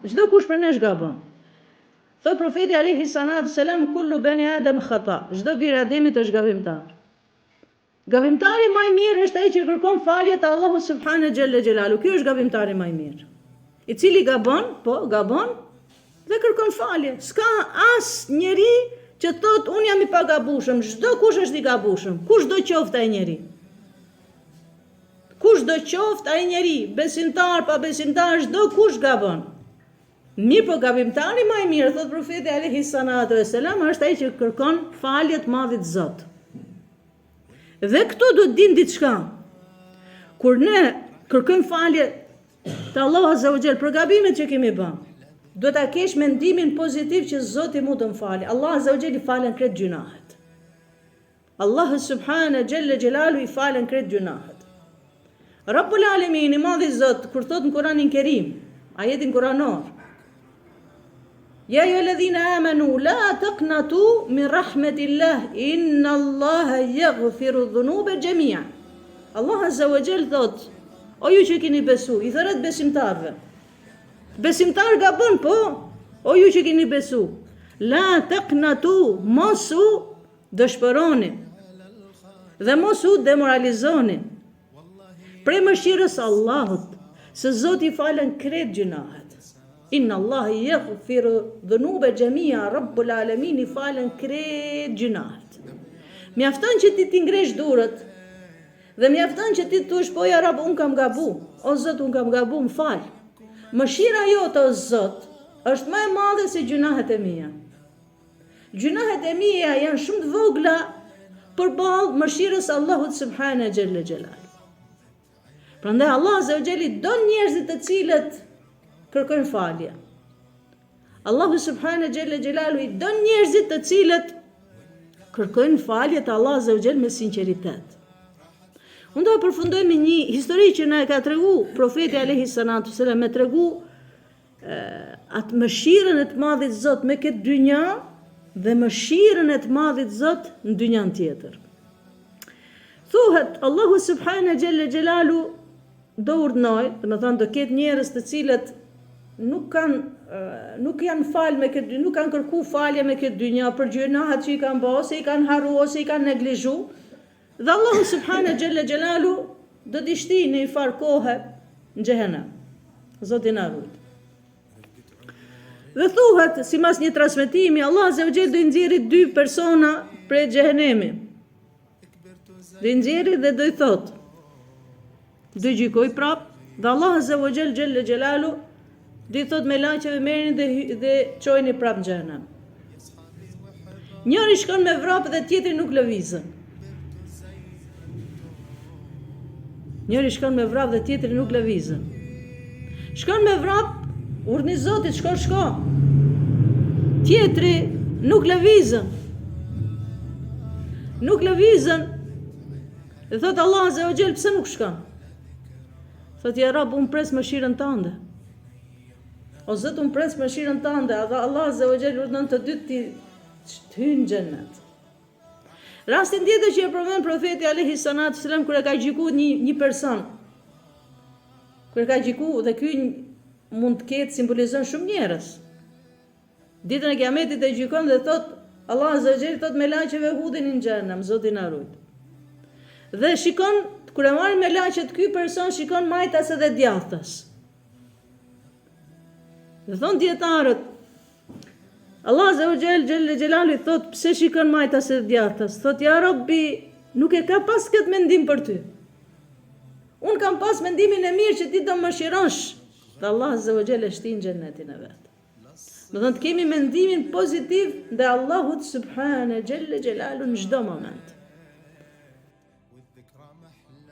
Çdo kush prej nesh gabon. Thot profeti alejhi salatu selam kullu beni Adem khata. Çdo bir i Ademit është gabimtar. Gabimtari ma i mirë është ai që kërkon falje te Allahu subhane xhelle xhelalu. Ky është gabimtari ma i mirë. I cili gabon, po, gabon dhe kërkon falje. S'ka as njeri që thotë unë jam i pagabushëm, çdo kush është i gabushëm, kush do qoftë ai njeri. Kush do qoftë ai njeri, besimtar, pabesimtar, çdo kush gabon. Mirëpo gabimtari ma i mirë, thotë profeti alejhi salatu ve selam, është ai që kërkon falje të madhit Zot. Dhe këtu duhet të dimë diçka. Kur ne kërkojmë falje te Allahu Azza wa Jall për gabimet që kemi bë, duhet ta kesh mendimin pozitiv që Zoti mu do më fali. Allah Azza wa Jall i falen krejt gjynahet. Allahu subhane xhelle xhelalu i falen krejt gjynahet. Rabbul Alemin i madhi Zot kur thot në Kuranin Kerim, ajetin kuranor. Ja ejjuhelledhine amenu la taqnatu min rahmetillah inna Allaha yaghfiru dhunube xhemia. Allah azza wa jall thot, o ju që keni besu, i thërret besimtarëve. Besimtar gabon po, o ju që keni besu. La taqnatu mos u Dëshpëroni dhe mos u demoralizoni prej mëshirës së Allahut, se Zoti i falen krejt gjynahet. Inna Allahe yaghfiru dhunube xhemia, Rabbul Alemin i falen krejt gjynahet. Mjafton që ti t'i ngresh durët dhe mjafton që ti të thush po ja Rab un kam gabu, o Zot un kam gabu, më fal. Mëshira jote o Zot është më e madhe se gjynahet e mia. Gjynahet e mia janë shumë të vogla përballë mëshirës së Allahut subhane xhelle xhelal. Prandaj Allah azza wa jall i don njerëzit të cilët kërkojnë falje. Allahu subhane xhelle xhelalu i don njerëzit të cilët kërkojnë falje te Allah azza wa jall me sinqeritet. Unë do e përfundoj me një histori që na e ka tregu profeti alejhi salatu selam me tregu atë mëshirën e të madhit Zot me këtë dynja dhe mëshirën e të madhit Zot në dynjan tjetër. Thuhet, Allahu subhane xhelle xhelalu do urdhnoj, domethënë do ketë njerëz të cilët nuk kanë nuk janë fal me këtë nuk kanë kërku falje me këtë dynja për gjynahet që i kanë bë ose i kanë harru ose i kanë neglizhu. Dhe Allahu subhane xhelle xhelalu do t'i shtijë në një farë kohe në xhehenem. Zoti na rujt. Dhe thuhet, simas një transmetimi, Allah azza wa jall do i nxjerri dy persona prej xhehenemi. Do i nxjerri dhe do i thot. Do i gjykoj prap dhe Allah azza wa jall xhelle xhelalu do i thot melaqeve merrni dhe dhe çojni prap në xhehenem. Njëri shkon me vrap dhe tjetri nuk lëvizën. Njëri shkon me vrap dhe tjetri nuk lëvizën. Shkon me vrap, urdhni Zotit, shko, shko. Tjetri nuk lëvizën. Nuk lëvizën. Dhe thot Allah azza wa jall, pse nuk shkon? Thot ja Rab, unë pres mëshirën tënde. O Zot, unë pres mëshirën tënde, dhe Allah azza wa jall urdhënon të dytë të të hyjnë në xhennet. Rastin tjetër që e përmend profeti alejhi salatu selam kur e ka gjyku një një person. Kur e ka gjyku dhe ky mund të ketë simbolizon shumë njerëz. Ditën e Kiametit e gjykon dhe thot Allah azza wa jall thot melaqeve hudhini në xhehenem, Zoti na rujt. Dhe shikon kur e marrin melaqet ky person shikon majtas edhe djathtas. Dhe thon dijetarët Allah azza wa jall xhelle xhelalu thot pse shikon majtas edhe djathtas? Thot ja Rabbi, nuk e kam pas këtë mendim për ty. Un kam pas mendimin e mirë që ti do më mëshirosh. Dhe Allah azza wa jall e shtin xhennetin e vet. Domethënë të kemi mendimin pozitiv ndaj Allahut subhane xhelle xhelalu në çdo moment.